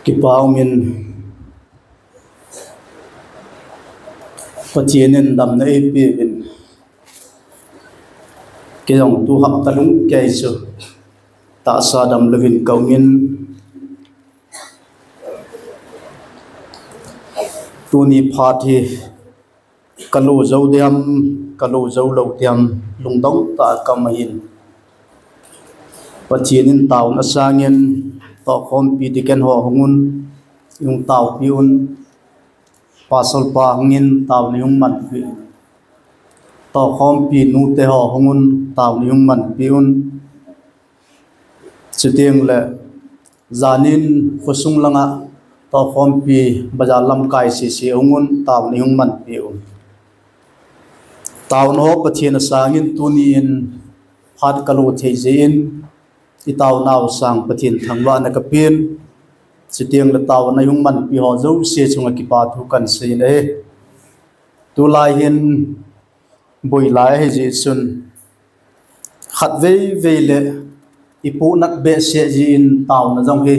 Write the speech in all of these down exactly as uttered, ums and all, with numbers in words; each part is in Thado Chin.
Kipa umin, Pathen in damna eipeuvin, kei jong tu hapta lhung kei chu tahsa damlouvin ka umin, tuni phat hi ka lo jou diam, ka lo jou lou diam, lungdong tah a ka um ahin. Pathen in taona sangin, tohkhompi deacon ho hung un, hung taopi un, pastor pa hungin taona hung manpi un, tohkhompi nute ho hung un, taona hung manpi un. Chuteng le janin khosung langa tohkhompi bazar lamkai sese hung un, taona hung manpi un. Taona ho Pathen a sangin tuni in phat ka lo thei jeh in, i taonau sang Pathen thangvahna ka pen. Chuteng le taona hung manpi ho jouse chunga kipa thu kan sei in ahi. Tulai hin boi lai ahi jeh chun, khatvei vei le i puhnat behseh jeh in taona jong hi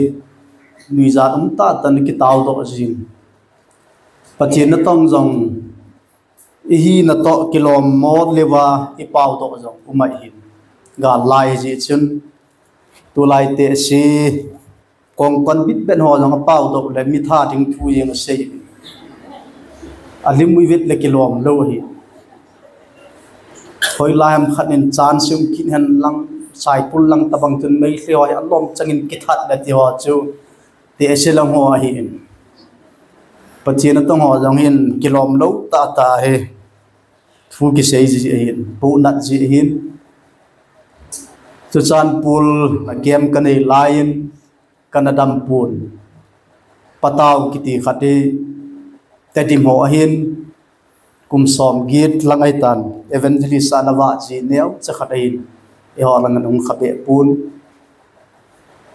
nuijat um tah tah in kitao doh jin, Pathen natong jong i hina toh kilom mo leuva i pao doh jong um ahin, gal lai ahi jeh chun, tulai teh se kong kon bit bet ho jong a pao doh le mi tha ding thu jeng a sei. A lim u i vet le kilom lou ahi. Hoilai ham khat in chan sum kit hen lang, Saipul lang tabang chun Meitei ho a lom chang in kithat le ti ho chu teh se lang ho ahin. Pathen natong ho jong hin kilom lou tah tah hi thu kisei ji ahin, puhnat ji ahin. Churachandpur a camp ka nei lai in, ka na dam pon. Patau kiti khat hi Tedim ho ahin, kum som get lang ahi tan, evangelist a na vah ji neocha khat ahin, eiho lang a hung kha be pon.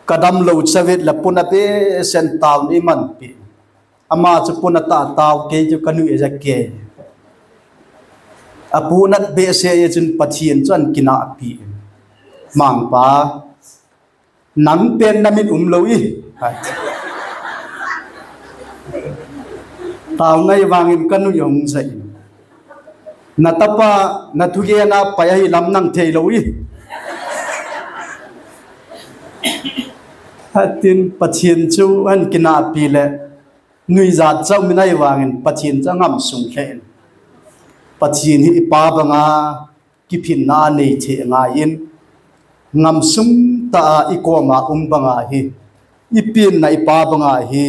Ka dam lou cha vet le pon a behseh in taona i manpi. Ama chu pon a tah tao, kei chu ka nui a ja ke. A puhnat behseh a chun Pathen chu ahin kinahpi. Mangpa, nang pen na mit um lou i. Taona i vangin ka nui a hung ja in. Na tapa, na thugen a pai ahi lam nang thei lou i. Atin Pathen chu ahin kinahpi le nuijat chau min ahi vangin Pathen chu angam sung lheh in. Pathen hi i pa banga kiphinna a nei thei ngai in, ngam sung tah a i koma um banga hi, i penna i pa banga hi,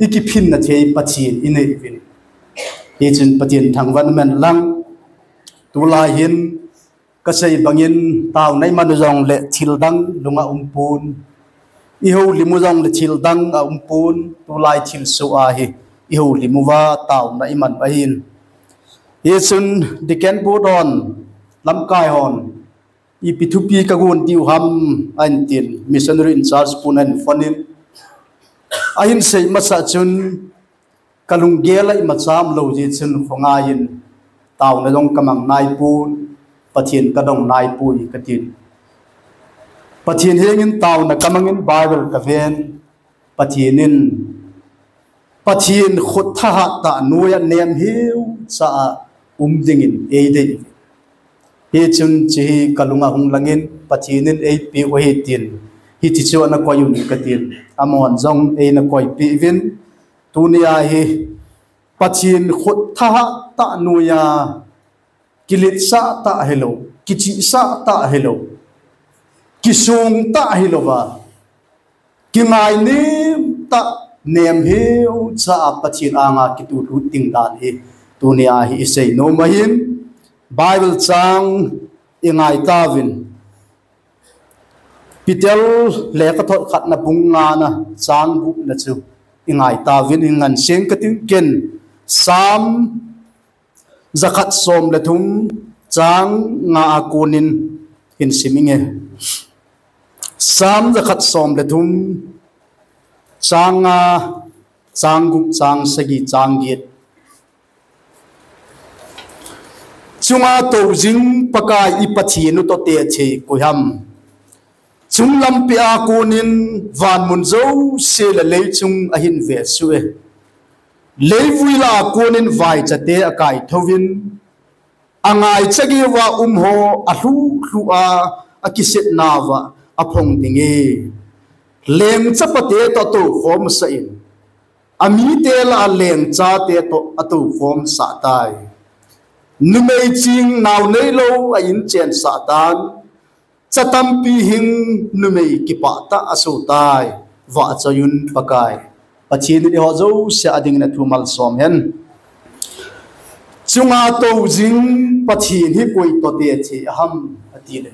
i kiphinna thei Pathen i nei uvin. Hichun Pathen thangvah in um hen lang, tulai hin ka sei bangin taona i man u jong le thil dang lunga um pon. I houlim u jong le thil dang a um pon, tulai thilsoh a hi i houlim uva taona i man u ahin. Hichun Deacon Pu Don, lamkai hon, ipi thupi ka gon diu ham, ahin tin, missionary in charge pun ahin phone in. Ahin sei masa chun, ka lunggel a imacha um lou jeh chun khongai in, taona jong ka mang nai pon, Pathen ka dong nai poi ka tin. Pathen hengin taona ka mangin Bible ka ven, Pathen in, Pathen khut thahat tah noiya nem hiu cha a um dingin eidei. Hichun hiche hi ka lunga hung langin Pathen in eipeh u ahi tin, hiche chu ana koi un ka tin. Amahon jong eina koipeh uvin, tunia hi Pathen khut thahat tah noiya kiletsah tah hilou, kichihsah tah hilou, kisong tah hilouva, kingainem tah, nem hiu cha a Pathen anga kitulut ding dan hi tunia hi i seinom ahin, Bible chang i ngai tauvin. Peter lekhathot khatna bung ngana chang gupna chu i ngai tauvin, i ngan seng ka tin ken, Psalm jakhat som le thum chang nga a konin hin sim inge. Psalm jakhat som le thum chang nga, chang gup, chang sagi, chang get. Chunga tou jing Pakai i Pathen u toh teh thei koi ham? Chunglampi a konin vanmun jouse le leichung ahin vesuh e. Leivui lah a konin vaichate akai thouvin, angaicha geiya umho alhuh lhuh a, akisetnauva aphong ding e. Lengchapate toh atoukhom sah in, amite lah a lengchate toh atoukhom sah tai. Numei ching nao neilou a inchen sah tan, cha tampi hing numei kipah tah aso tai. Vahchoiyun Pakai Pathen in eiho jouse a dingin athu malsom hen. Chunga toujing Pathen hi koi toh tethei ham, ati le.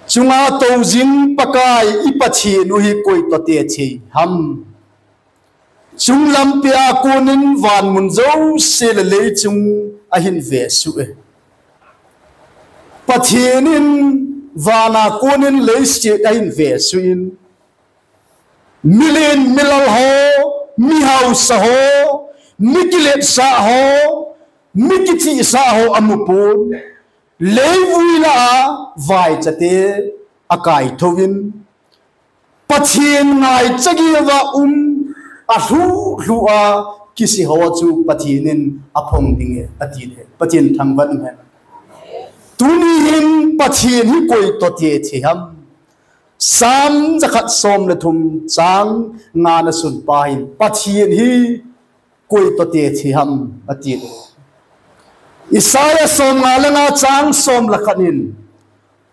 Chunga toujing Pakai i Pathen u hi koi toh tethei ham. Chunglampi a konin vanmun jouse le leichung ahin vesuh e. Pathen in vana konin leiset ahin vesuh in, milen milal ho, mihausa ho, mikiletsah ho, mikichihsah ho amu pon, leivui lah a vaichate akai thouvin, Pathen ngaicha geiya um, alhuh lhuh a kise ho chu Pathen in aphong ding e, ati le. Pathen thangvah in um hen. Tuni hin Pathen hi koi toh tethei ham. Sam jakhat som le thum chang nga na sunpa hin Pathen hi koi toh tethei ham, ati le. Isaiah som nga le nga chang som le khat in,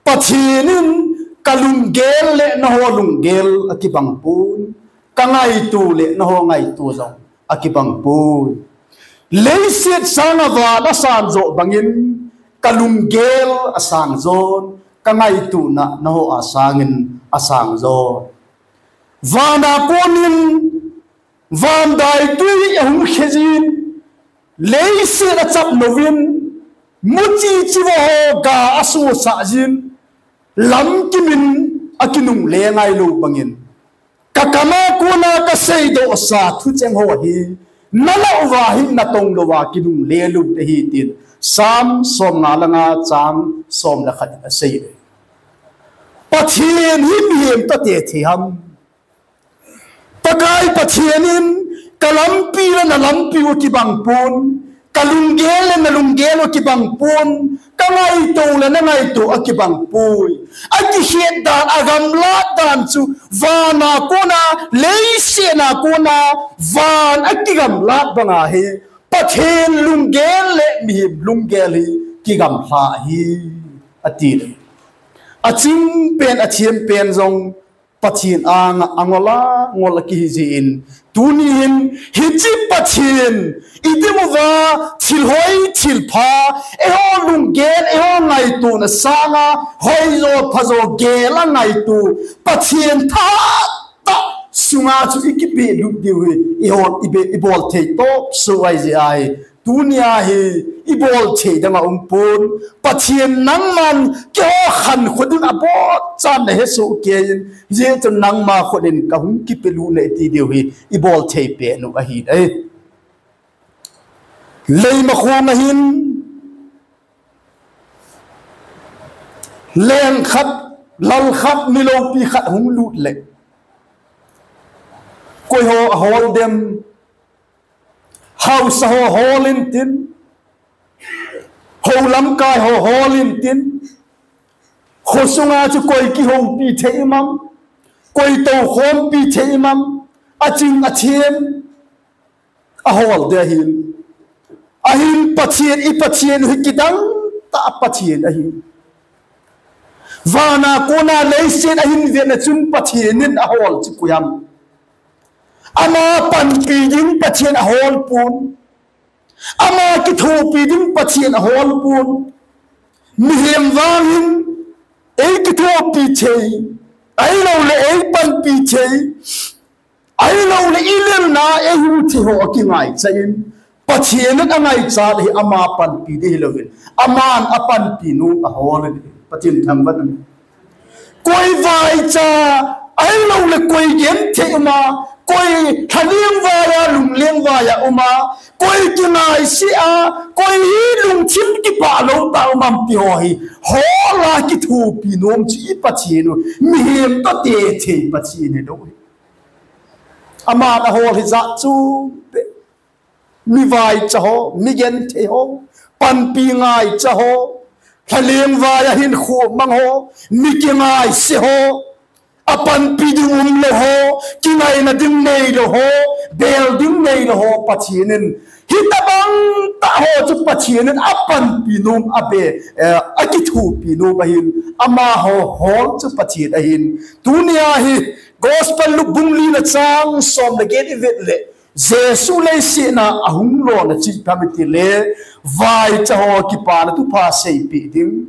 Pathen in ka lunggel le nangho lunggel akibang pon, ka ngaito le nangho ngaito jong akibang pon. Leiset sanga van asang jo bangin, ka lunggel asang jon, ka ngaitona nangho a sangin asang jon. Vana konin, van daitui ahung khe jin, leiset achap louvin, muchi chiva ho ga asosah jin, lamkim in akinungle ngailou bangin, ka kama kona kaseidoh sa thucheng ho hi, nalah uva hin natong louva kinungle lou ding ahi tin, Sam som nga le nga chang som le khat in asei e. Pathen hi mihem toh tethei ham. Pakai Pathen in ka lampi le na lampi u akibang pon, ka lunggel le na lunggel u akibang pon, ka ngaito le na ngaito akibang poi. Akikhet dan, agamlat dan chu vana kona, leiset a kona, van akigamlat banga hi Pathen lunggel le mihem lunggel hi kigamlha ahi, ati le. Aching pen, athem pen jong Pathen anga angol angol a kihi jin, tuni hin hiche Pathen, i dinguva thil hoi thil pha, eiho lunggel, eiho ngaitona sanga hoijo phajo gel a ngaito Pathen thahat tah sunga chu i kipelut diu hi, eiho i be, i bol thei topsoh ahi jeh ahi. Tunia hi i bol thei dang a um pon, Pathen nangman keiho khankho ding a bol chan na hesoh kei in, hijeh chun nangma khut in ka hung kipelut e ti diu hi i bol thei pen u ahi dai. Leimakhong a hin leng khat, lal khat, mi loupi khat hung lut le, koi ho ahol dem? Haosa ho hol intin, hou lamkai ho hol intin, khosunga chu koi kihoupi thei um am, koi toukhompi thei um am, aching athem ahol ding ahin. Ahin Pathen, i Pathen hi kidang tah Pathen ahi. Vana kona leiset ahin vetna chun Pathen in ahol chu koi ham? Ama panpi ding Pathen ahol pon. Ama kithopi ding Pathen ahol pon. Mihem vang hin ei kithopi thei, ahilou le ei panpi thei, ahilou le i lelna ei hung thei ho akingaicha in, Pathen in angaicha le hi ama panpi ding hilouvin, aman apanpi nu ahol in, Pathen thangvah in. Koi vaicha, ahilou le koi genthei um a, koi thaleng vai a, lungleng vai a um a, koi kingaisih a, koi hi lungthim kipah lou tah um am ti ho hi, hol a kithopi nom chu i Pathen u, mihem toh tethei Pathen hilou hi. Aman ahol hi jat chu pe. Mi vaicha ho, mi genthei ho, panpi ngaicha ho, thaleng vai a hinkho mang ho, mi kingaisih ho, apanpi ding umlou ho, kingaina ding neilou ho, bel ding neilou ho, Pathen in hitabang tah ho chu Pathen in apanpi nom abe, eh, akithopi nom ahin, amaho hol chu Pathen ahin. Tunia hi Gospel Luke bung li na chang som le get i vet le, Jesu leiset a ahung lona chu ipi ham iti le, vaicha ho kipana thupha seipeh ding,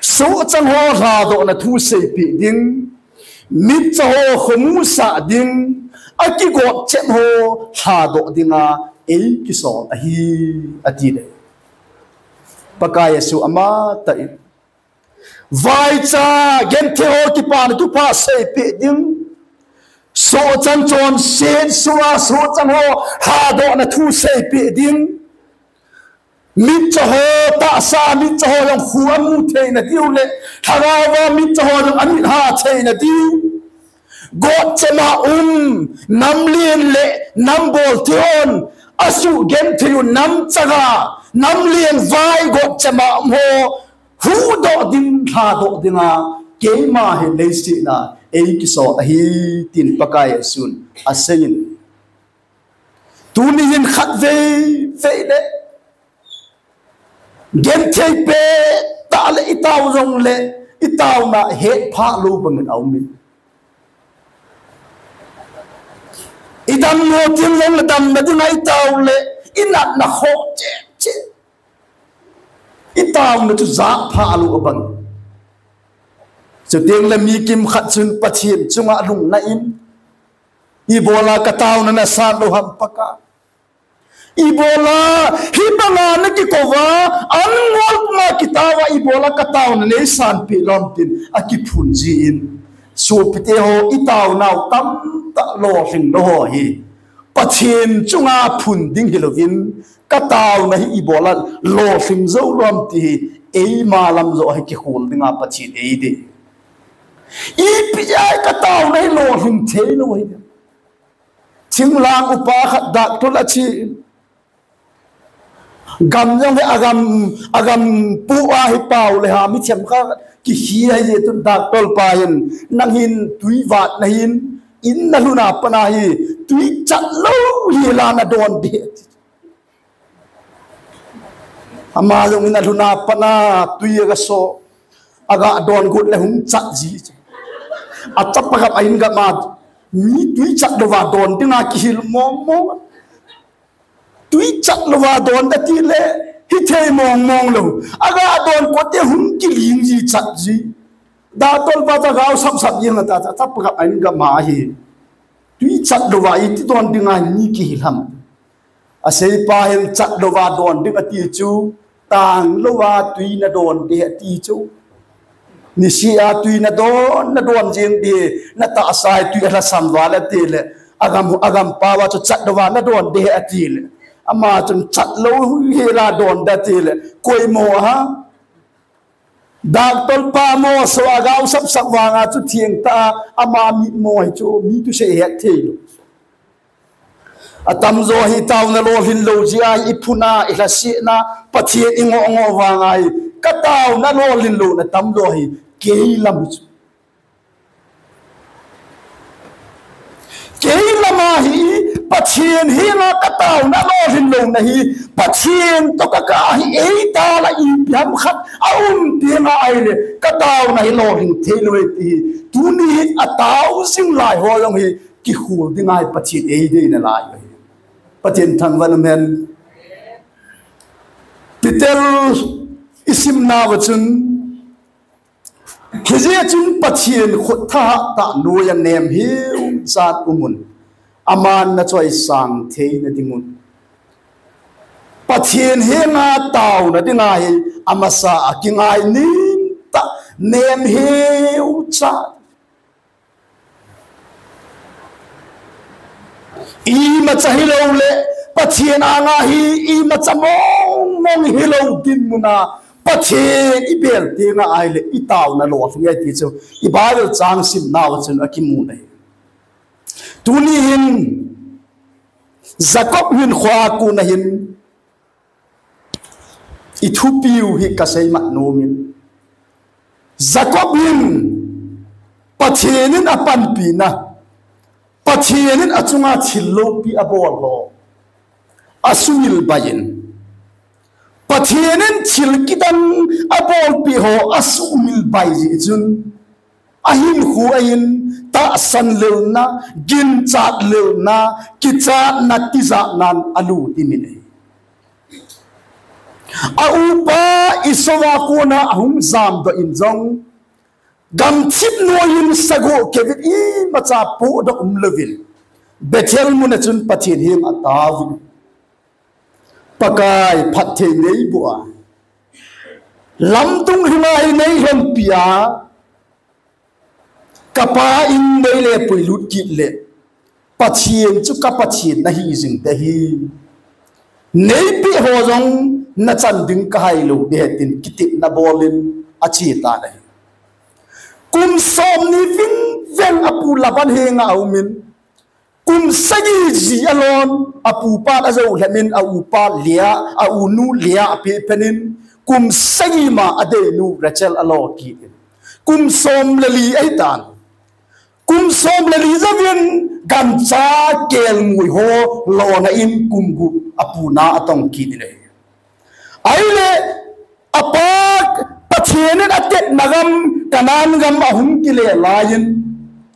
sohchang ho lhadohna thu seipeh ding, mitcha ho khomusah ding, akigotchet ho lhadoh dinga eikisol ahi, ati le. Pakai Jesu amatah in vaicha, genthei ho kipana thupha seipeh ding, sohchang chonset sunga sohchang ho lhadohna thu seipeh ding, mitcha ho, tahsa mitcha ho jong khu amu theina diu le, lhagao va mitcha ho jong amit ha theina diu, gotchet ma um, namlen le nambol thei hon asuh genthei u, namchaga, namlen vai gotchet ma um ho huhdoh ding, lhadoh dinga keima hi leiset a eikisol ahi, tin Pakai Jesun aseiyin. Tuni hin khatvei vei le genthei pettah le itao jongle, itaona hetphah lou bangin aumin. Idammo teng jongle damna dinga itao le, inatna khoh cheh cheh. Itaona chu japha lou abang. Chuteng le mi kimkhat chun Pathen chunga lungna in, ibola kataona nasat lou ham Pakai. Ibola hibanga nakikou va, angol ma kitao va, ibola kataona neisanpeh lou ham tin akiphun jin. Sopite ho, itaonau tamtah lolhing lou ho hi Pathen chunga phun ding hilouvin, kataona hi ibola lolhing jou lou ham ti hi eima lam joh hi kikhol dinga Pathen eidei. Ipi jeh a kataona hi lolhing thei lou hi. Thinglhang upa khat doctor a che in, gam jong hi agam, agam pu a hi pao le ha, mi themkhat kihi ahi jeh chun doctor pa hin, nang hin tui vat nahin, in nalhun a pat a hi tui chat lou hel a nadon ding. Ama jong in alhun a pat a tui agaso, aga don got le hung chat ji. Achapa gam a in gam a mi tui chat louva don dinga kihil mong mong. Tui chat louva don da ti le hithei mong mong lou. Aga don got le hung kiling ji, chat ji. Doctor pa chu agao sap sap jeng a ta, achapa gam a in gam a hi tui chat louva iti don dinga mi kihil ham. Aseipa hin chat louva don ding ati chu, tang louva tui nadon ding ati chu. Nisih a tui nadon, nadon jeng ding, natahsa a tui alhasam val ati le, agam, agam pao a chu chat louva nadon ding ati le, ama chun chat lou hel a don ding ati le, koimo ham? Doctor pa moso agao sap sap vanga chu thengtah a ama mitmo hi chu mi thusei het thei lou. Atamjo hi taona lolhin lou jeh a hi iphun a, ilhasetna, Pathen ingoh ngoh vanga hi kataona lolhin louna tamjo hi kei lam hi chu. Kei lam a hi Pathen henga kataona lolhin louna hi Pathen toh kakah hi eita la ipi ham khat aum tenga ahile kataona hi lolhin thei lou e ti hi tuni hin atao jing lai ho jong hi kikhol dinga hi Pathen eidei nalai u ahi. Pathen thangvah in umhen. Peter isimna uva chun, hijeh chun Pathen khut thahat tah noiya nemheu chat umun, aman nachoisang theina dingun. Pathen henga taona dinga hi amasa a kingainin tah nemheu chat. Imacha hilou le, Pathen anga hi imacha mong mong hilou dinmun a Pathen ibel tenga ahile itaona lolhing e ti chu i Bible chang simnau chun akimu ahi. Tuni hin Jacob hinkhoa kona hin ithupiu hi kasei mat nomin, Jacob hin Pathen in apanpina, Pathen in achunga thil loupi abol ho asumil bai in, Pathen in thil kidang abolpeh ho asumil bai jeh chun, ahinkhoa hin tahsan lelna, ginchat lelna, kichatna tijatnan alut imin ahi. A upa Esau a kona ahung jamdoh in jong, gamthip noiya sagoh kevin imacha pohdoh umlouvin, Bethel muna chun Pathen henga ataovin, Pakai, phatthei neiboh a, lamdung lhunga hi neilhonpi a, kapa in neile puilut kit le, Pathen chu ka Pathen nahi jing ding ahi. Neipeh ho jong nachan ding kahailou ding ahi tin kitepna bolin achetan ahi. Kum somni vingveng apu Laban henga aumin, kum sagi ji alon, apupan ajoulhemin, a upa Leah, a unu Leah apeh penin, kum sagi ma adeinu Rachel alo kit in, kum som le li ahitan. Kum som le li jouvin gancha kelngoi ho lona in kum gup apuna atong kit in ahi. Ahile apa Pathen in atepna gam Canaan gam ahung kile laiyin,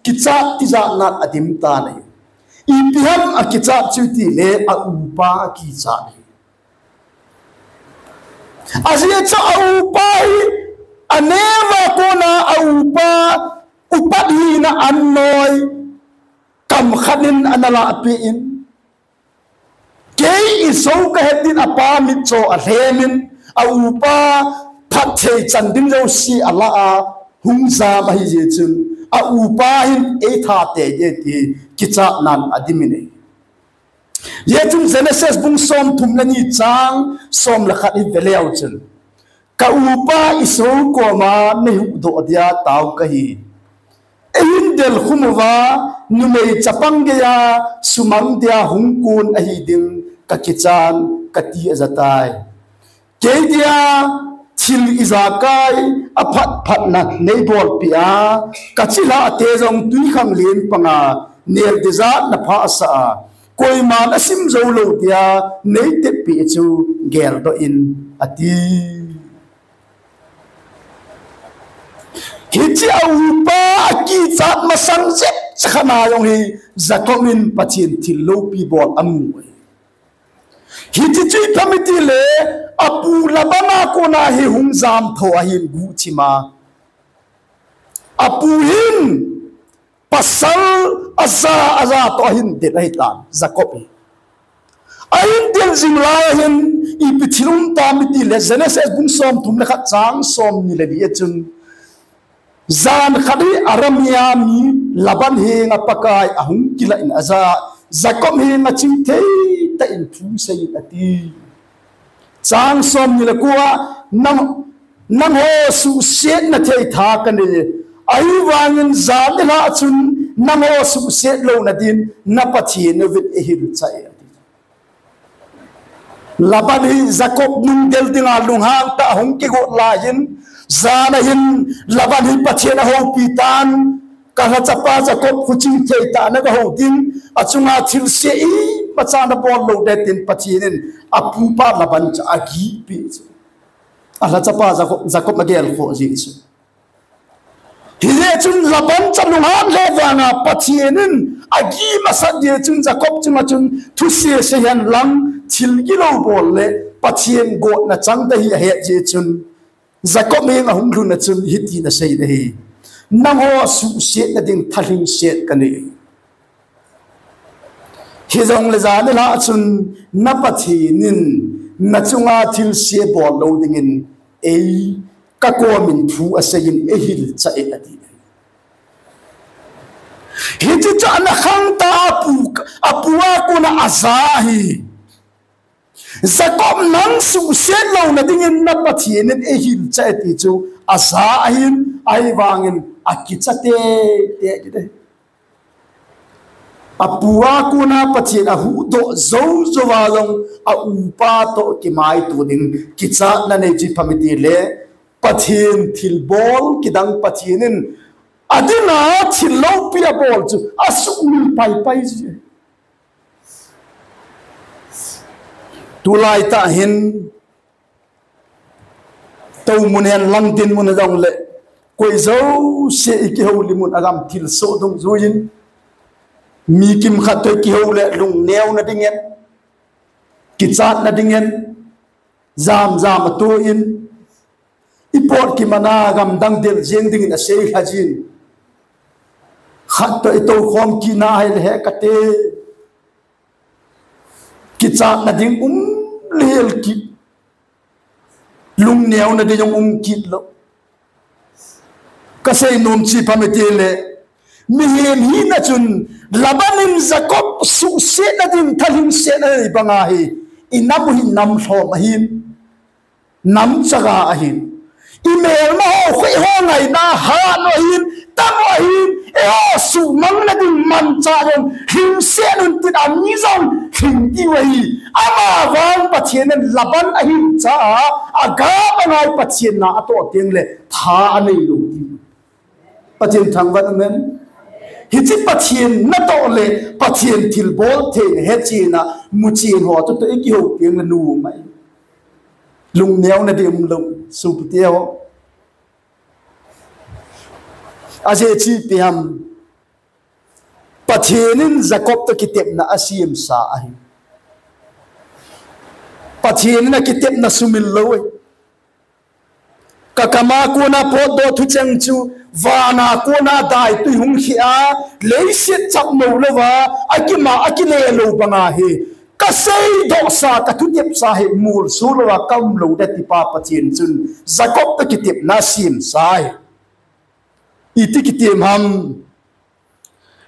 kichat tijatnan adim tan ahi. Ipi ham akichat chu tile a upa akichat ahi. Ajeh chu a upa hi aneo a kona a upa upat hina annoi kam khat in ana lahpeh in, kei Esau kahet din apa mitcho alhemin, a upa phatthei chan ding jouse alah a hung jam ahi jeh chun, a upa hin eitha tei ding ti kichatnan adimin ahi. Hijeh chun Genesis bung somthum le ni chang som le khat hi veleu chun, ka upa Esau koma neihuhdoh dia tao kahi. Eihin delkhum uva, numei chapang geiya sumang dia hung kon ahi ding kakichan kati ajatai. Kei dia thil ijakai aphatphatna neibolpeh a, kachilhahte jong twikhanglen panga nel ding jat naphah sah a, koiman asim jou lou dia neiteppeh chu geldoh in, ati. Hiche a upa akichat masang jep chakhat na jong hi Jacob in Pathen thil loupi bol amu ahi. Hiche chu ipi ham itile, apu Laban a kona hi hung jamtho ahin guhthim a, apu hin pasal aja aja toh ahin det ahitan Jacob hi. Ahin det jing lai ahin ipi thil um tam itile, Genesis bung somthum le khat chang somni le li a chun, jan khat hi Aram mia mi Laban henga Pakai ahung kilah in aja, Jacob henga chingthei tah in thu seiyin ati. Chang somni le ko a, nang, nangho suhsetna thei tha kanei, ahivangin jan nilhah chun nangho suhset louna din na Pathen uvin eihilchah e, ati. Laban hi Jacob nungdel dinga lunghang tah ahung kigot laiyin, jan ahin Laban hi Pathen ahoupi tan, kalhachapa Jacob khuchingthei tah na gahou ding, achunga thilse imacha nabol lou ding tin Pathen in apupa Laban chu agihpeh chu. Alhachapa Jacob, Jacob agelkhoh jeh chu. Hijeh chun Laban chu alunghang lheh vanga Pathen in agih masat jeh chun Jacob chunga chun thuse seihen lang thil gilou bol le Pathen gotna chang ding ahi ahet jeh chun Jacob henga hung lhun a chun hitin asei ahi, nangho suhsetna ding thalhingset kanei. Hijongle jan nilhah chun na Pathen in nachunga thilse bol lou dingin ei kakomin thu aseiyin eihilchah e, ati. Hiche chu ana khang ta a pu, a pu a kona aja ahi. Jacob nang suhset louna dingin na Pathen in eihil chai ati chu aja ahin, ahivangin akicha tete kit e. A pu a kona Pathen ahuhdoh jou jou a jong a upa toh kimaito ding kichatna nei chu ipi ham itile Pathen thilbol kidang Pathen in adinga thil loupi abol chu asuhmil paipai ji. Tulai tah hin tou mun hen lang dinmun jong le koi jouse ikihoulim un agam thilsoh dungjuiyin mi kimkhat toh ikihou le lungneo nadingin, kichat nadingin, jam jam atoh in, ipot kimana gamdang del jeng dingin asei lhajin. Khat toh itoukhom kit na ahile he kate. Kichat nading um lel kit. Lungneo nading jong um kit lou. Kasei nom chu ipi ham itile, mihem hina chun Laban in Jacob suhset nading thalhingsetna nei banga hi, inam u hi nam lhom ahin. Nam chaga ahin. Imelma ho, khoiho ngaina hat u ahin, tam u ahin, eiho suhmang nading manchah jong lhingset un tin ami jong lhing diu ahi. Amavang Pathen in Laban ahin cha a, agam angai Pathen na atoh teng le tha anei lou diu. Pathen thangvah in um hen. Hiche Pathen natoh le Pathen thilbol theina hetchenna muchen ho toh ikihou teng le nom ahi. Lungneo nading umlou, sopite ho. Ajeh chu ipi ham. Pathen in Jacob toh kitepna asemsa ahi. Pathen in akitepna sumil lou ahi. Kakam a kona potdoh thucheng chu, van a kona daitui hung khia, leiset chapmou louva, akima, akile lou banga hi. Kaseidohsa, kathutepsa hi, molso louva, kaum lou ding tipa Pathen chun, Jacob toh kitepna asemsa ahi. Iti kitem ham.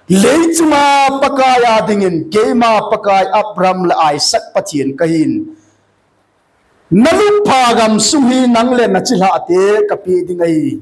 Leichunga Pakai a dingin, keima Pakai Abraham le Isaac Pathen kahin. Nalungpha gamsung hi nang le nachilhahte kapeh ding ahi.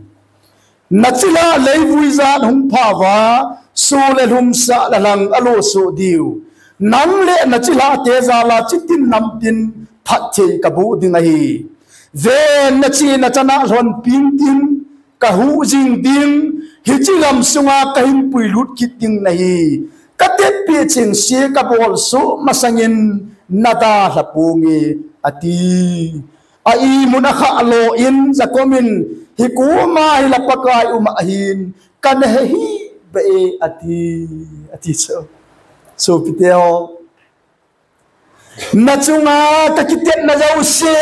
Nachilhah leivui jat hung pha uva, soh le lhumsah le lhang alosoh diu. Nang le nachilhahte jal a chitin namtin phatthei kaboh ding ahi. Ven, nachena chana lhonpin tin, kahuh jing ding, hiche gamsunga kahin puilut kit ding nahi. Katepeh chengse kabolsoh masangin nadalha ponge, ati. A imut akhah lou in Jacob in, hikoma hi la Pakai um ahin, kana he hih beh e, ati, ati chu. Sopite ho. Nachunga kakitepna jouse,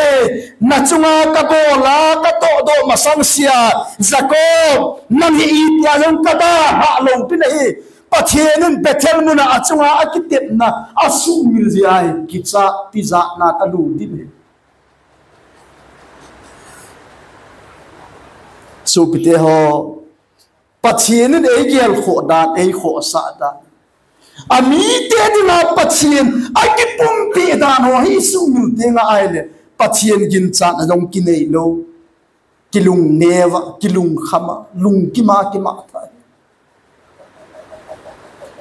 nachunga kabol a, katohdoh masang sea, Jacob, nang hi itia jong kadalhah lou ding nahi. Pathen in Bethel muna achunga akitepna asuhmil jeh a hi, kichat tijatna kalu ding ahi. Sopite ho, Pathen in eigelkhoh dan, eikhohsah dan. Amite dinga Pathen akipumpeh dan ho hi isuhmil tenga ahile, Pathen ginchatna jong kinei lou. Kilungneo a, kilungkham a, lungkim a, kimah thah.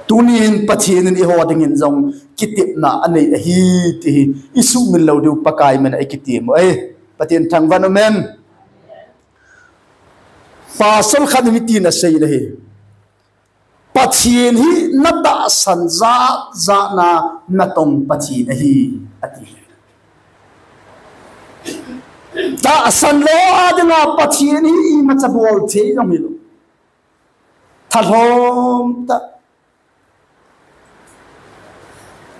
Tunin Pathen in eiho dingin jong kitepna anei ahi, ti hi isuhmil lou diu Pakai min a ikitem u ahi. Pathen thangvah in um hen. Pastor khat in hitin asei nahi. Pathen hi natahsan jat jat na natong Pathen ahi, ati. Tahsan lou a dinga Pathen hi imacha bol thei jong hilou. Thalhom tah.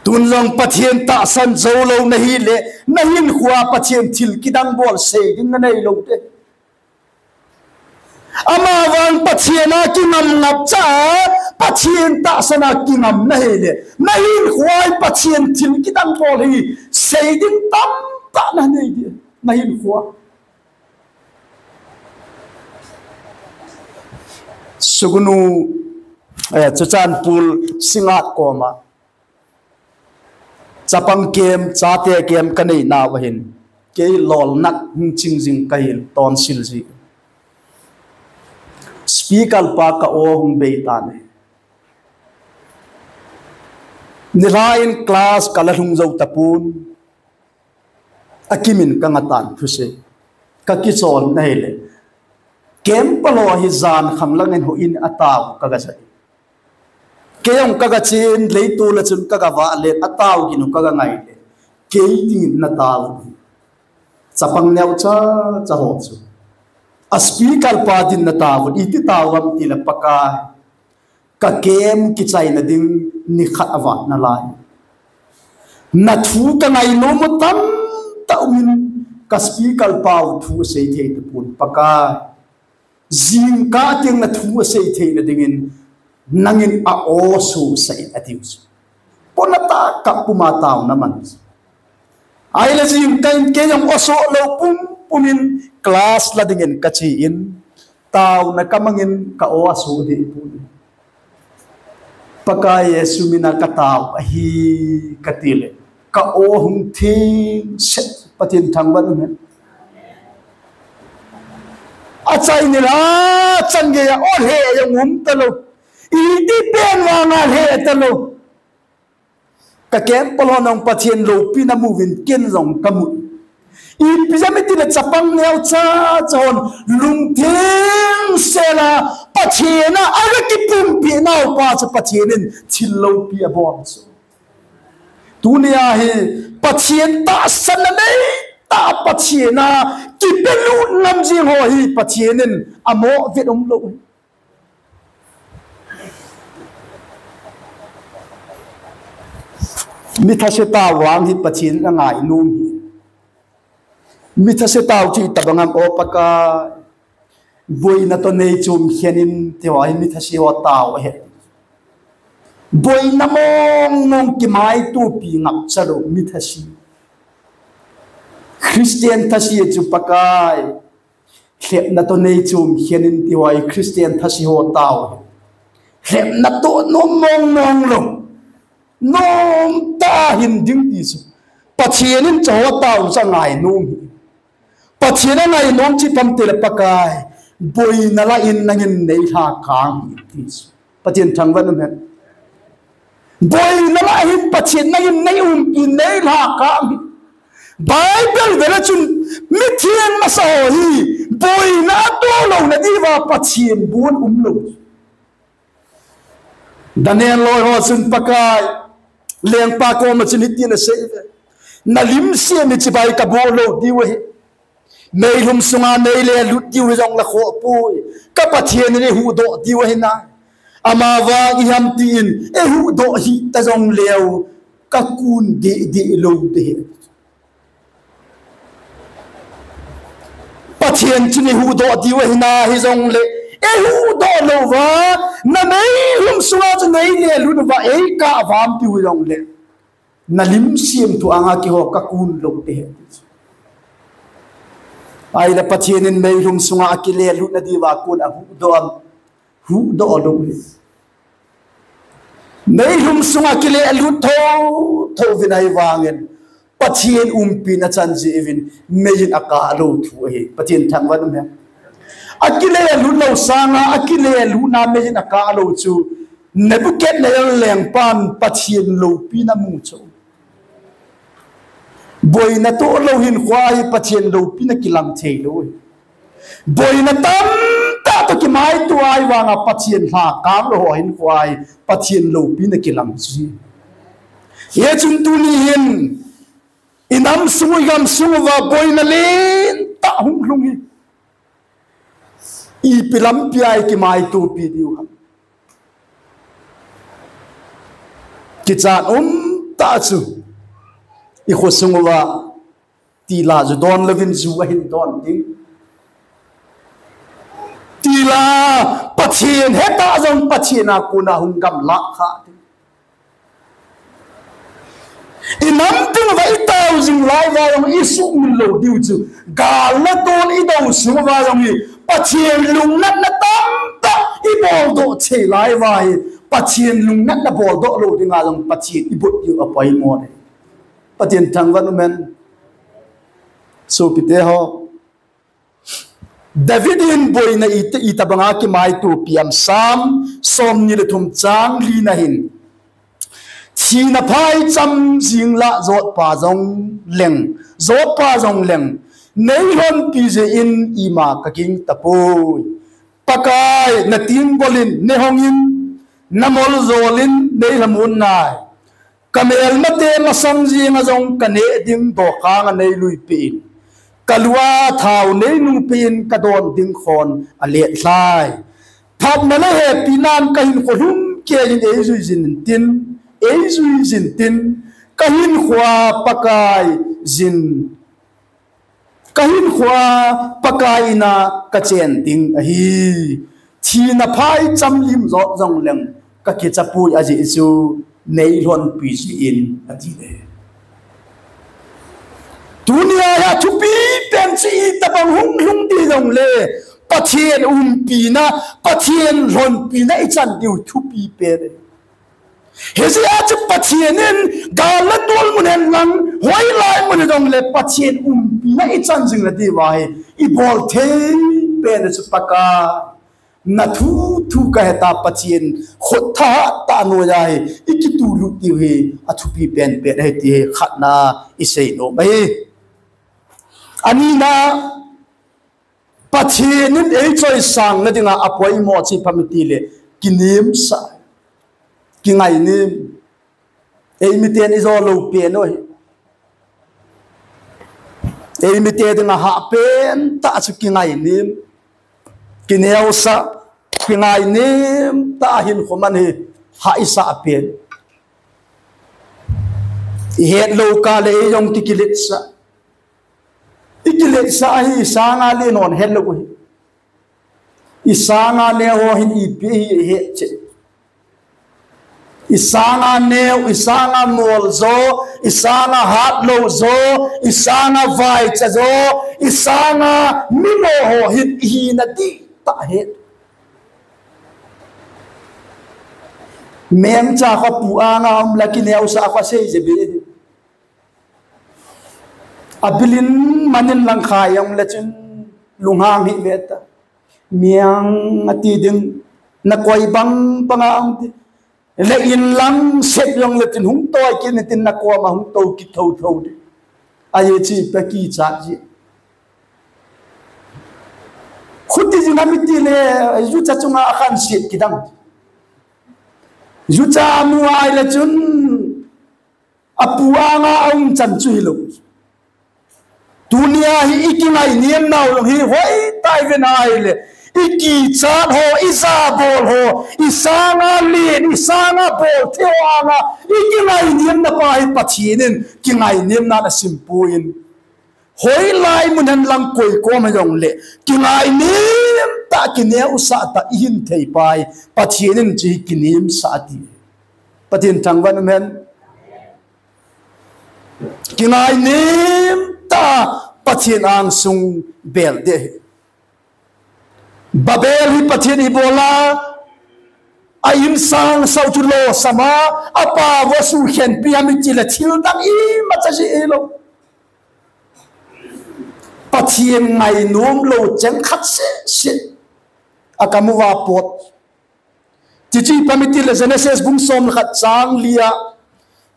Tun jong Pathen tahsan jou lou nahi le, nahinkhoa Pathen thil kidang bol sei ding nanei lou te. Amavang Pathen a kingam ngapcha, Pathen tahsan a kingam nahi le, nahinkhoa Pathen thil kidang bol hi sei ding tamtah nanei ding, nahinkhoa. Sugnu Eh, Churachandpur Singngat koma chapang camp, chate camp kanei nauva hin, kei lolnat hung ching jing kahin tonsil ji. Speaker pa ka aw hung bei tan e. Nilhah in class kala lhung jou tapon. Akimin kanga tan thusei. Kakichon na hile, camp palou hi jan khang langin houin a tao kaga jai. Kei jong kaga chen, leitol a chun kaga vah le, a tao gin u kaga ngai le, kei dingin na tao. Chapang neocha cha ho chu. A speaker pa din na tao, iti tao am ti le, Pakai, ka camp kichaina ding nikhat avat nalai. Na thu ka ngainom u tamtah umin, ka speaker pau thu asei thei tapon, Pakai. Jingkah teng na thu asei theina dingin, nangin a aw sosah in atiu chu. Pona tah kap puma taona man. Ahile jingkah in kei jong aw so lou pum pumin class la dingin kache in, taona kamangin ka aw aso deh pon. Pakai Jesu mina katao ahi kati le, ka aw hung theng set, Pathen thangvah in um hen. Achai nilhah chan geiya aw lheh jong um talou. Iti pen vanga lheh talou. Ka camp palou nung Pathen loupina muvin ken jong kamu. Ipi jeh ham itile chapang neocha cha hon lungtheng sela Pathen a aga kipumpeh nauva chu Pathen in thil loupi abol chu. Tunia hi Pathen tahsanna nei tah, Pathen a kipelut ngam jing ho hi Pathen in amo vet umlou. Mi thase tao vang hi Pathen in angainom hi. Mi thase tao chu itobang ham, O Pakai. Boina toh neichom khen in ti ho hi mi thase ho tao ahi. Boina mong mong kimaitopi ngapcha lou mi thase. Christian thase chu Pakai. Lhepna toh neichom khen in ti ho hi Christian thase ho tao. Lhepna toh nom mong mong lou. Nomtah a hin ding ti chu. Pathen in chu ho tao chu angainom hi. Pathen angainom chu ipi ham itile Pakai. Boina lah in nangin neilhakang hi ti chu. Pathen thangvah in um hen. Boina lah hin Pathen nangin neiumpi neilhakang hi. Bible vel a chun mitheng masa ho hi boina atoh louna diuva Pathen bon umlou. Daniel loi ho chun Pakai, lengpa koma chun hitin asei uve. Nalim sem hi chibai kabolou diu ahi. Meilhum sunga neilelut diu hijongle khoh poi. Ka Pathen in eihuhdoh diu ahi nai. Amavang ipi ham tin eihuhdoh hih ta jongleu kakun deh deh lou deh. Pathen chun eihuhdoh diu ahi nai hijongle eihuhdoh louva, nameilhum sunga chu neilelut uva eikah uvam tiu hijongle. Nalim sem thu anga keiho kakun lou deh. Ahile Pathen in meilhum sunga akilelutna diuva kon ahuhdoh am? Huhdoh lou hi. Meilhum sunga kilelut thotho uvin ahivangin Pathen umpina chan jeh uvin mei in akah lou thu ahi. Pathen thangvah in um hen. Akilelut lou sanga, akilelutna mei in akah lou chu Nebuchadnezzar lengpan Pathen loupina amu chu. Boina toh lou hinkhoa hi Pathen loupina kilang thei lou. Boina tamtah toh kimaito ahivanga Pathen lhakang lou ho hinkhoa hi Pathen loupina kilang chu. Hichun tuni hin inam sung u, igam sung uva boina lentah hung lhung hi. Ipi lampia ikimaitopi diu ham? Kichat umtah chu. Ikho sung uva tila ju don louvin ju ahin don ding. Tila Pathen hetah jong Pathen a kona hung gamlah kha ding. Inam ding uva itao jing lai uva jong isuhmil lou diu chu. Gal le tol idou sung uva jong hi Pathen lungnatna tamtah ibol doh thei lai uva hi Pathen lungnatna boldoh lou dinga jong Pathen ibol diu apoimo e. Pathen thangvah in umhen. Sopite ho. David in boina ita, itobanga kimaitopi ham, Psalm somni le thum chang lina hin. Thina phaicham jing lah jotpa jong leng, jotpa jong leng, neilhonpi jeh in ima kaging tapoi. Pakai, natenggol in neihongin, namoljol in neilhamon nai. Kamelmate masang jenga jong kaneh ding dokhanga neiluipeh in, kalua thao neinungpeh in kadon ding khon aletlhai. Phatna le hepinan kahinkho lhumkeiyin eijui jin tin, eijui jin tin, kahinkhoa Pakai jin, kahinkhoa Pakai ina kachen ding ahi. Thina phaicham lim jot jong leng kakichapoi, ajeh chu neilhonpi jeh in, ati le. Tunia hi athupi pen chu itobang hung lhung ding jongle, Pathen umpina, Pathen lhonpina ichan diu thupi pen. Hijeh a chu Pathen in gal le tol mun hen lang, hoilai mun hijongle Pathen umpina ichan jing le diu ahi, ibol thei pen chu Pakai. Nathu thu kaheta Pathen khut thahat tah noiya hi ikitulut diu hi athupi penpen ahi ti hi khatna isei nom ahi. Anina, Pathen in eichoisang nadinga apoimo chu ipi ham itile, kinemsah, kingainem. Eimiten ijo lou pen u ahi. Eimite dinga hahpen tah chu kingainem, kineosah, kingainem tah a hinkho man hi hah isah pen. Ihet lou kah le eijong kikiletsah. Ikiletsah hi isanga le non helou hi. Isanga neo ho hin ipi hi ihet cheh. Isanga neo, isanga mol jo, isanga hatlou jo, isanga vaicha jo, isanga mimo ho hin ihina dihtah het. Mengcha kho pu anga um le kineosah kho sei jeh be. Abilin manin langkhai jong le chun lunghang hi ve ta. Meng ati ding, nakoi bang banga um ti. Le inlang set jong le tin hung toi kit in tin nakoma hung tou kit thotho ding. Ajeh chu ipi kichat jeh. Khuti jing ham itile, jucha chunga akhanset kidang. Jucha mu ahile chun apu anga aum chan chu hilou. Tunia hi ikingainem nau jong hi hoitah ive nahile, ikichat ho, ijabol ho, isanga len, isanga bol thei ho anga ikingainemna pa hi Pathen in kingainemna asim poi. Hoilai mun hen lang koi kom hijongle, kingainem tah, kineosah tah ihin thei pa hi Pathen in chu kinemsah ati. Pathen thangvah in umhen. Kingainem tah Pathen angsung bel ding ahi. Babel hi Pathen in ibola, a insang sao chu losama, apa vo sukhenpi ham itile thil dang imacha jeh hilou. Pathen ngainom lou cheng khat seh seh akamuva pot. Chuche ipi ham itile Genesis bung som le khat chang lia,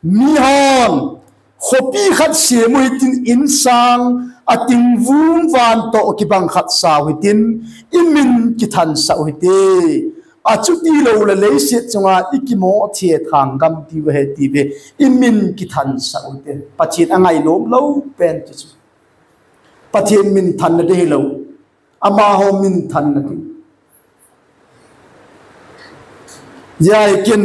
mihon khopi khat sem u hitin, insang atingvum van toh kibang khat sau hitin, imin kithansah u hite. Achuti loule leiset chunga ikimo thethang gam diu ahi tiuve, imin kithansah u hite. Pathen angainom lou pen chu chu. Pathen minthanna ding hilou. Amaho minthanna ding. Hijeh a ken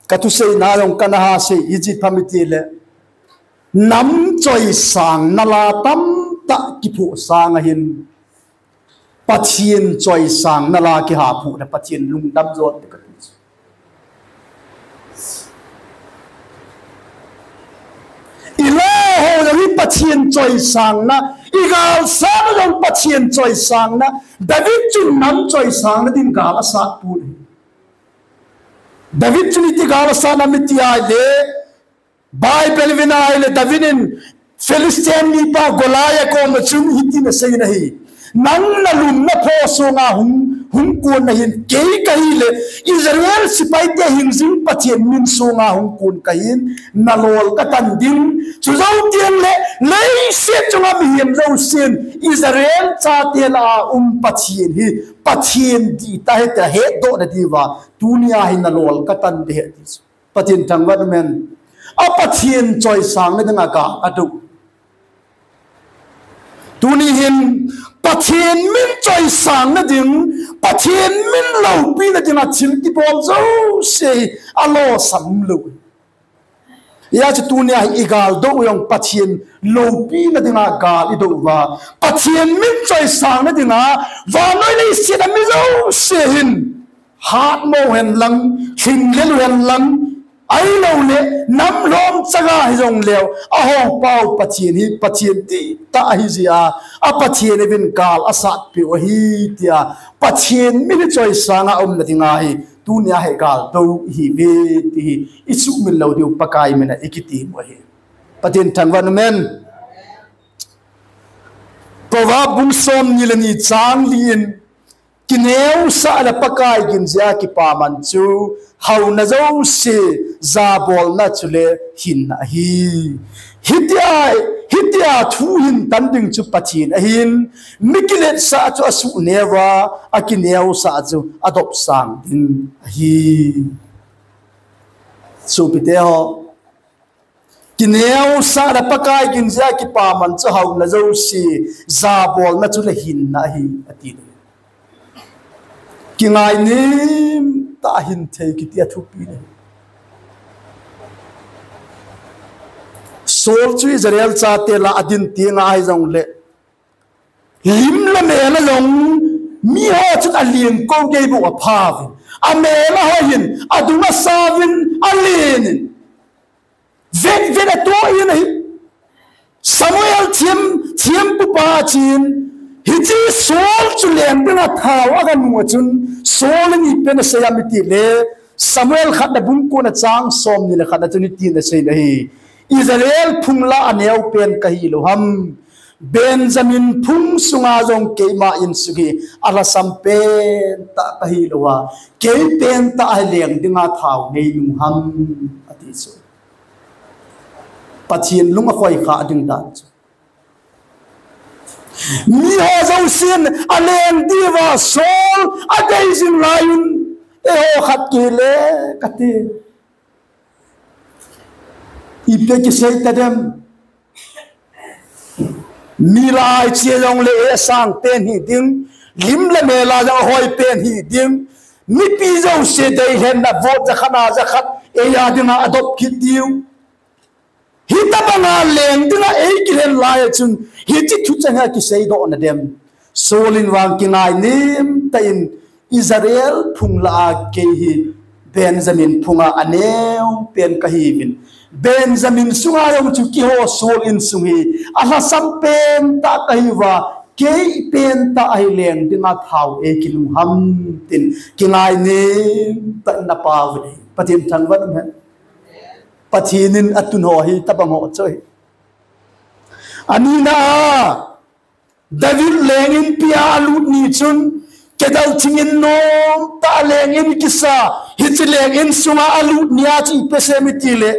kathusei na jong kana ha sei, ipi ham itile, nam choisangna la tamtah kiphuh sanga hin Pathen choisangna la kihaphuh le Pathen lungdam jo ding kati. Ilaho jong hi Pathen choisangna, igalsang jong Pathen choisangna, David chun nam choisangna din gal asat poi. David chun iti gal asat nam iti ahile, Bible vin ahile David in Philistine mipa Goliath koma chun hitin asei in ahi. Nang nalum napho sunga hung, hung kon nahin, kei kahile Israel sepaite hingjing Pathen min sunga hung kon kahin, nalol katan ding. Chujou teng le, leiset chunga mihem jousen Israel chate lah a um Pathen hi Pathen dihtah ahi tia hetdoh nadiuva tunia hi nalol katan ding ahi ti chu. Pathen thangvah in umhen. A Pathen choisang nadinga gal adou. Tuni hin Pathen min choisang nading, Pathen min loupi nadinga thil kibol jouse hi alosam lou. Hijeh chun tunia hi igal dou jong Pathen loupi nadinga gal idou uva, Pathen min choisang nadinga vannoi leiset a mi jouse hin hatmo hen lang, lhinglel u hen lang, ahilouleh nam lhom chaga hijongleu, ahou pau Pathen hi Pathen dihtah ahi jeh a, a Pathen uvin gal asatpeh u ahi tia, Pathen min hi choisanga um nadinga hi tunia hi gal dou ihiuve ti hi isuhmil lou diu Pakai mina ikiti u ahi. Pathen thangvah in umhen. Proverb bung somni le ni chang li in, kineosah le Pakai ginjia kipaman chu hauna jouse jabolna chule hinna ahi. Hitia, hitia thu hintan ding chu Pathen ahin, mi kiletsah chu asuh neo a, akineosah chu adopsang ding ahi. Sopite ho, kineosah le Pakai ginjia kipaman chu hauna jouse jabolna chule hinna ahi, ati. Kingainem tah a hin thei kiti athupi ahi. Saul chu Israel chate lah a adin teng ahi jongle, lim le mel a jong miho chun alengkou gei bou aphauvin, amel a hoiyin, adung asauvin, alenin, vet vet atoh in ahi. Samuel thiem, thiempupa chun, hiche Saul chu leng dinga thao aga nung a chun, Saul in ipi asei ham itile, Samuel khatna bung kona chang somni le khatna chun hitin asei in ahi. Israel phung lah a aneopen kahi lou ham? Benjamin phung sunga jong keima insung hi alhasam pentah kahi lou a, kei pentah a hi leng dinga thao nei nung ham, ati chu. Pathen lung akhoikha ding dan chu. Miho jousen aleng diuva Saul adei jing lai un, eiho khat kile kati. Ipi kisei tadem? Mi lah a iche jongle asang pen hiding, lim le mel a jong ahoi pen hiding, mipi jouse deilhenna vote jakhat a jakhat eia dinga adop kit diu. Hitobanga leng dinga eikilhen lai a chun, hiche thucheng hi kiseidoh nadem? Saul in vang kingainem tah in, Israel phung lah a kei hi Benjamin phunga aneopen kahiuvin, Benjamin sunga jong chu keiho Saul insung hi alhasam pentah kahiuva, kei pentah a hi leng dinga thao eikilung ham, tin kingainem tah in apauvin ahi. Pathen thangvah in umhen. Pathen in atun ho hi tobang ho chu ahi. Anina a, David leng inpi a alut ni chun, kedal thing in nomtah a leng in kisa, hiche leng in sunga alut ni a chu ipi asei em itile,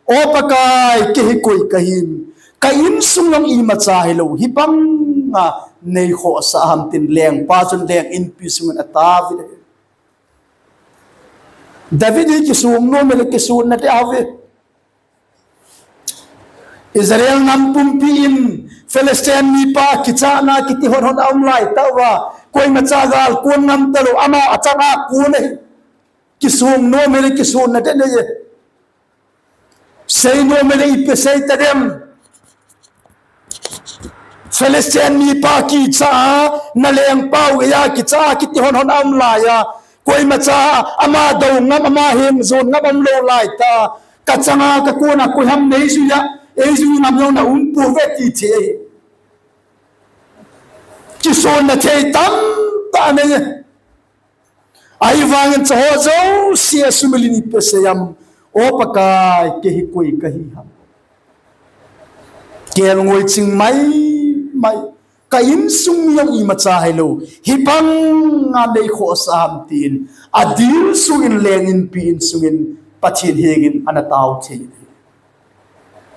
O Pakai, kei hi koi kahim, ka insung jong imacha hilou, hibanga neikhohsah ham, tin lengpa chun leng inpi sungin ataovin ahi. David hi kisong nom e le kisonna deh ahi. Israel nam pumpi in Philistine mipa kichahna kiti hon hon aum lai tauva, koimacha gal kon ngam talou, ama achang a kon ahi. Kisong nom e le kisonna deh ahi. Sei nom e le ipi sei tadem? Philistine mipa kicha a, nalengpau geiya kicha a kiti hon hon aum laiya, koimacha ama dou ngam, ama heng jon ngam aum lou lai ta, kachang a kakon a koi ham neijui a, eijui ngam jong na um pouve ti thei. Kisonna thei tamtah anei. Ahivangin chuho jouse a sumil in ipi asei em? O Pakai, kei hi koi kahi ham? Kelngoi ching mai mai. Ka insung mi jong imacha hilou, hibang a nei khohsah ham tin, adilsungin leng inpi insungin Pathen hengin ana tao thei.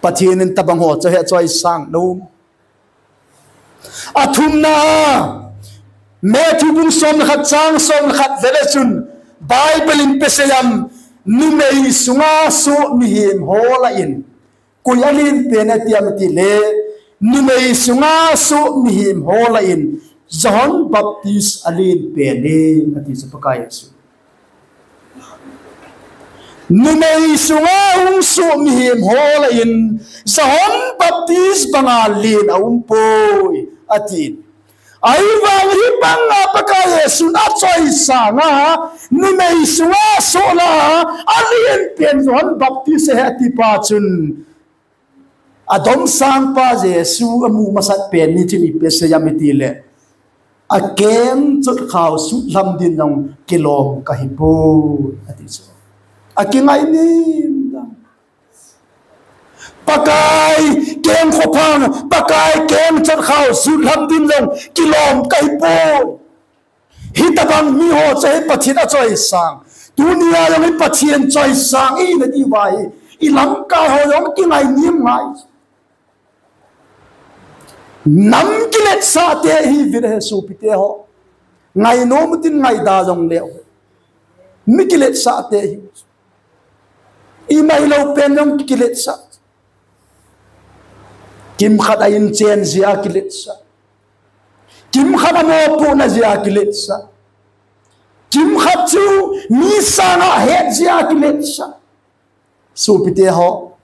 Pathen in tabang ho chu ahe choisang nom. Athumna, Matthew bung som le khat chang som le khat vele chun Bible in ipi asei em? Numei sunga soh mihem ho lah in, koi alen pen ati em ati le, numei sunga soh mihem ho lah in John Baptist alen pen e, ati chu Pakai Jesu. Numei sunga hung soh mihem ho lah in John Baptist banga len aumpoi, ati. Ahivang hibanga Pakai Jesun achoisang a, numei sunga soh lah a alen pen John Baptist ahi ati pa chun, adomsang pa Jesu amu masat pen ni chun ipi asei em iti le, akeng chotkhao sutlham din jong kilom kahipoi, ati chu. Akingainem. Pakai keng khophang, Pakai keng chotkhao sutlham din jong kilom kahipoi. Hitabang miho chu hi Pathen achoisang. Tunia jong hi Pathen choisang ina diuva hi, ilamkai ho jong kingainem ngai. Nam kiletsah te ihiuve sopite ho. Ngainom utin ngaida jongleu, mi kiletsah te ihiu. Ima hilou pen jong kiletsah. Kimkhat a inchen jeh a kiletsah. Kimkhat a mopohna jeh a kiletsah. Kimkhat chu mi sanga het jeh a kiletsah. Sopite ho,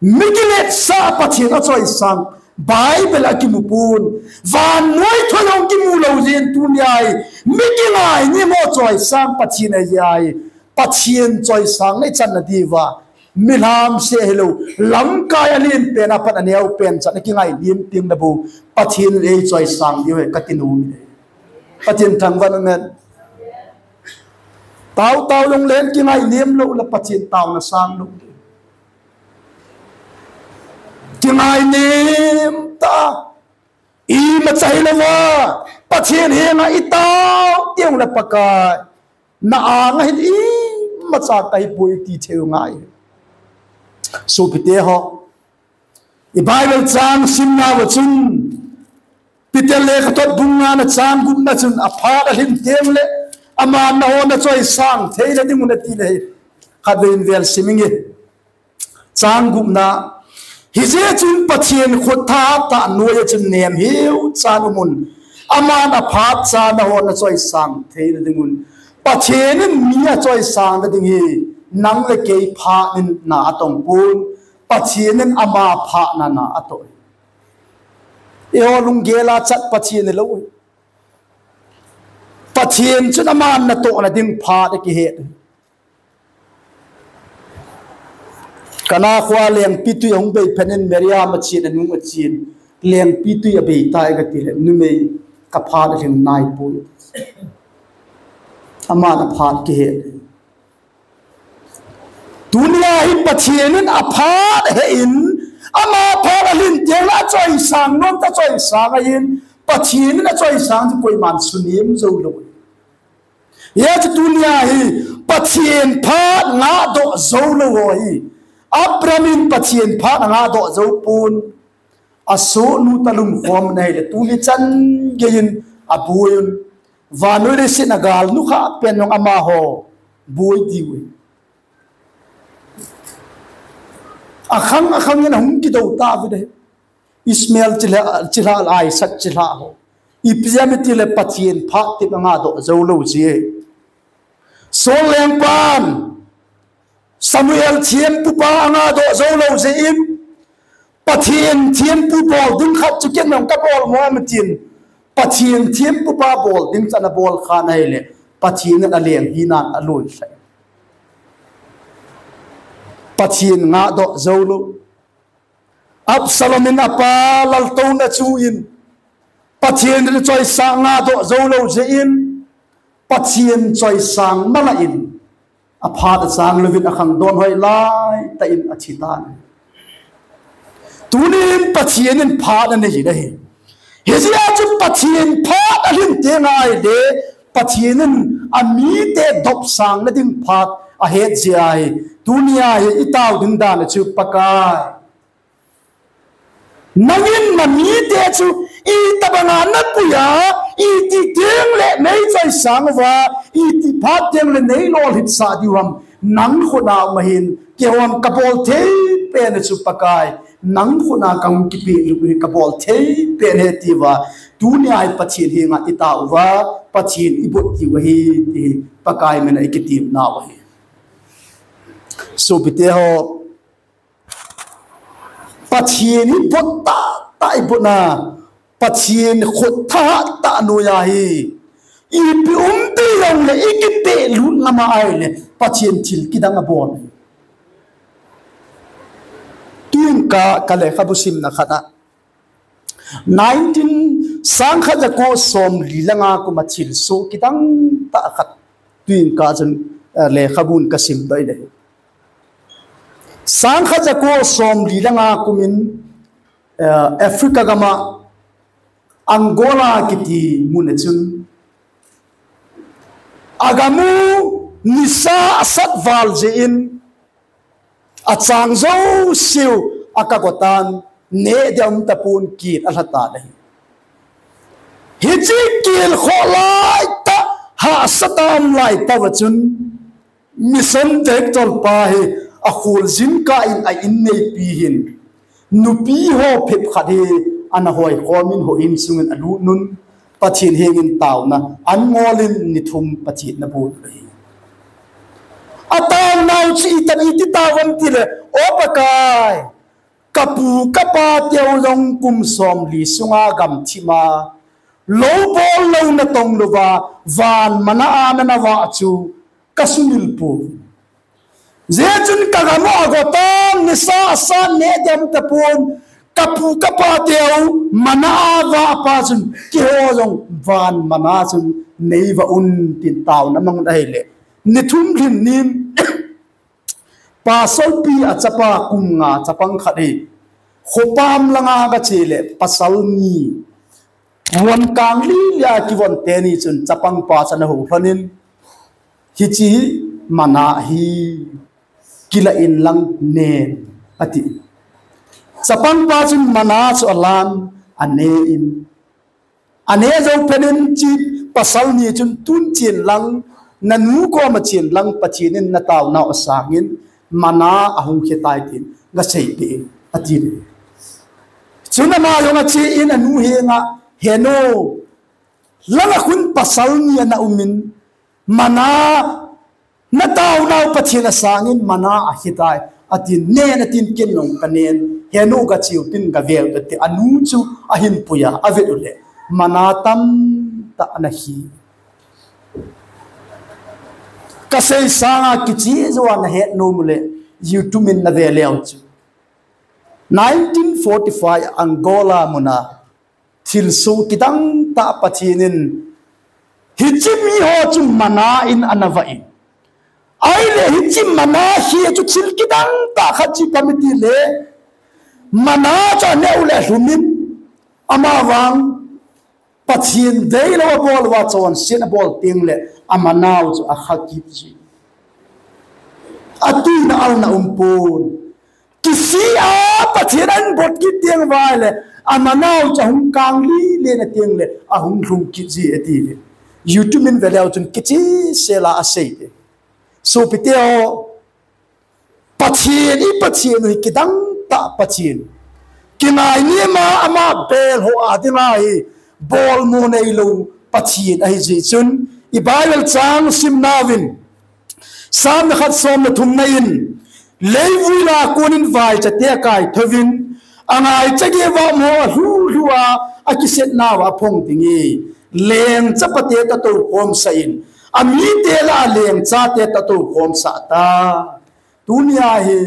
mi kiletsah Pathen achoisang Bible a kimu pon. Vannoi thoi jong kimu lou jeh in tunia hi mi kingainem ho choisang Pathen ahi. Pathen choisang na ichan na diuva, milham seh hilou, lamkai alen pen apat aneo pen chan a kingainem teng le bou Pathen in eichoisang diu ahi kati nom e. Pathen thangvah in, amen. Taotao jongle kingainem lou le Pathen taona sang lou. Kingainem tah. Imacha hilouva Pathen henga itao teng le Pakai, na anga hin imacha kahipoi ti thei u ngai. Sopite ho, i Bible chang simna uva chun, Peter lekhathot bung ngana chang gupna chun aphat alhin teng le aman nahon nachoisang theina dingun ati le hi. Khatvei in vel sim inge. Chang gupna, hijeh chun Pathen khut thahat tah noiya chun nemheu chan umun, aman aphat cha nahon nachoisang theina dingun. Pathen in mi achoisang na ding hi nang le kei phat in na atong pon. Pathen in ama phatna na atoh. Eiho lunggel a chat Pathen hilou. Pathen chun aman natohna ding phat akihet. Kana khoa lengpitwi ahung bei phat in Miriam achen, anung achen, lengpitwi abei tai kati le, numei, kaphat alhing naipoi. Aman aphat kihet. Tunia hi Pathen in aphat ahe in, ama phat alhin teng le achoisang nom tah, achoisang ahin, Pathen in achoisang chu koiman sunem jou lou. Hijeh chun tunia hi Pathen phat ngahdoh jou lou ho hi, Abraham in Pathen phat angahdoh jou pon. Asohnu toh alumkhom na hile tuni chan geiyin aboi un. Vannoi leiset a gal nukhah pen jong amaho boi diu ahi. Akhang akhang in ahung kidou tauve. Ishmael chilhah, chilhah, Isaac chilhah ho. Ipi jeh ham itile Pathen phat tep angahdoh jou lou jeh. Saul lengpan Samuel thempupa angahdoh jou lou jeh in, Pathen thempu bol ding khat chu ken jong kabol mo em tin, Pathen thempupa bol ding chan abol khan ahile, Pathen in aleng hinan aloilhai. Pathen ngahdoh jou lou. Absalom in apa laltouna chu in, Pathen in achoisang ngahdoh jou lou jeh in, Pathen choisang mala in, aphat achang louvin akhangdon hoi laitah in athi tan. Tunin Pathen in phat anei jin ahi. Hijeh chun Pathen phat alhin teng ahile, Pathen in amite dopsang nading phat ahet jeh ahi. Tunia hi itao ding dan chu Pakai, nangin namite chu itobanga napui a, iti teng le neichoisang uva, iti phat teng le neilolhitsah diu ham, nang khut a um ahin, keihon kabol thei pen chu Pakai, nang khut a kahung kipehlut hi kabol thei pen ahi tiuva, tunia hi Pathen henga itao uva, Pathen ibot diu ahi, ti Pakai mina ikitem nau ahi. Sopite ho, Pathen hi bot tahtah ibotna, Pathen khut thahat tah noiya hi, ipi um ti jongle ikipehlut ngam ahile, Pathen thil kidang abol. Tuin ka, ka lekhabu simna khat a, nineteen, sangkhat jako somli le nga kum a thilsoh kidang tah khat, tuin ka chun, eh, lekhabun kasim doh in ahi. Sangkhat jako somli le nga kumin, eh, Africa gama Angola kiti mun a chun agamu nisa asat val jeh in achang jouseu akagotan, neh ding aum tapon, kit alhatan ahi. Hiche kit khoh laitah, hahsatah a um laitah uva chun, mission director pa hi akhol jingkah in a inneipi hin nupi ho phep khat hi ana hoikhomin houin sungin alut un, Pathen hengin taona angol in ni thum Pathen ana bol ahi. Ataonau chu iti, iti tao ham tile, O Pakai, kapu kapa teu jong kum somli sunga gamthip a, lou bol lou natong louva, van mana a nana vah chu kasumil poi. Hijeh chun kagam u agotan, nisa asat, neh ding aum tapon, kapu kapa teu mana a vah pa chun keiho jong van mana chun neivah un, tin taona amang un ahile, ni thum lhin nin, pasalpi achapa kum nga chapang khat hi khopam langa gache le pasal ni, von kang lili a kivon teni chun chapang pa chu ana houlhon in, hiche hi mana ahi, kila inlang nen, ati. Chapang pa chun mana chu alan, ane in, ane jou phat in hiche pasal ni chun tun chen lang, nanu koma chen lang Pathen in nataonau asangin mana ahung khe tai tin gaseipeh in, ati. Chun ama jong ache in anu henga, Henu, langa khun pasal ni ana umin, mana, nataonau Pathen asangin mana akhe tai, atin, nen atin, ken jong kanen, Henu, gache u tin gave u, ati. Anu chu ahin puiya, avet u le, mana tamtah ana khe. Kasei sanga kicheh jou a nahet nom u le, YouTube in nave leu chu, nineteen forty-five Angola muna thilsoh kidang tah Pathen in hiche miho chu mana in ana vah in, ahile hiche mana hi chu thil kidang tah khat chu ipi ham itile, mana chu aneh u le alhum in, amavang Pathen deilou abol uva chonset abol teng le amanau chu akha kit ji. Atuina alna umpon. Kisih a Pathen ahin bot kit teng uva ahile, amanau chu ahung kang lile na teng le ahung lhung kit ji ati ve. YouTube in ve leu chun kicheh sela asei te. Sopite ho, Pathen, i Pathen u hi kidang tah Pathen. Kingai nima ama bel ho a dinga hi bolmo neilou Pathen ahi jeh chun, i Bible chang simna uvin, Sam ni khat som le thum na in, leivui la konin vaicha te akai thouvin, angaicha gei vahmo alhu lhu a, akisetnau aphong ding e. Leng chapa te toh atou khomsah in, amite lah a leng chate toh atou khomsah ta. Tunia hi,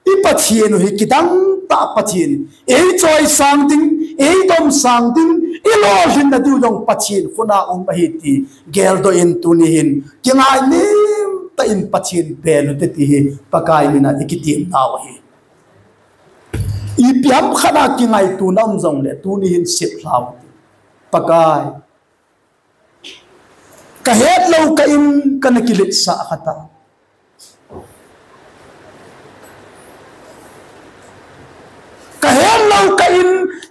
i Pathen u hi kidang tah Pathen. Ei choisang ding, ei domsang ding, ilolhinna diu jong Pathen khut a um ahi ti geldoh in tuni hin kingainem tah in Pathen bel u hite ti hi Pakai mina ikitem nau ahi. Ipi ham khat a kingaito na um jongle tuni hin sep lhau hite. Pakai, kahet lou kah in kana kiletsah kha ta. Kahet lou kah in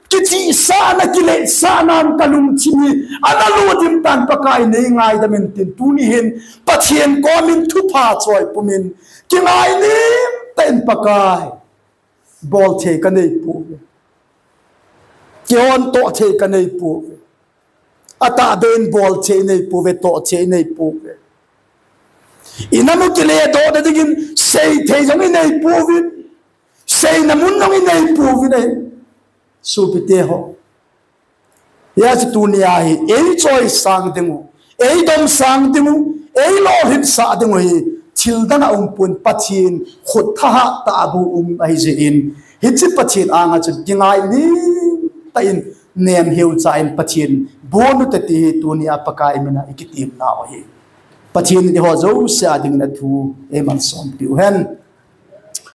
kichihsahna, kiletsahnan kalungthim hi ana ludim tan Pakai, neingaidam in tin tuni hin Pathen komin thupha choi pumin kingainem tah in Pakai, bolthei kanei pouve. Kihon tohthei kanei pouve. Atahbeh in bolthei inei pouve, tohthei inei pouve. Inam u kiledohna dingin seithei jong inei pouvin, seina mun jong inei pouvin ahi. Sopite ho, hijeh chun tunia hi eichoisang dingu, eidomsang dingu, eilolhinsah dingu hi thildang aumpon, Pathen khut thahat tah a bou um ahijeh in, hiche Pathen anga chun kingainem tah in nemheucha in Pathen bon u hite ti hi tunia Pakai mina ikitem nau ahi. Pathen in eiho jouse a dingin athu eimalsom piu hen.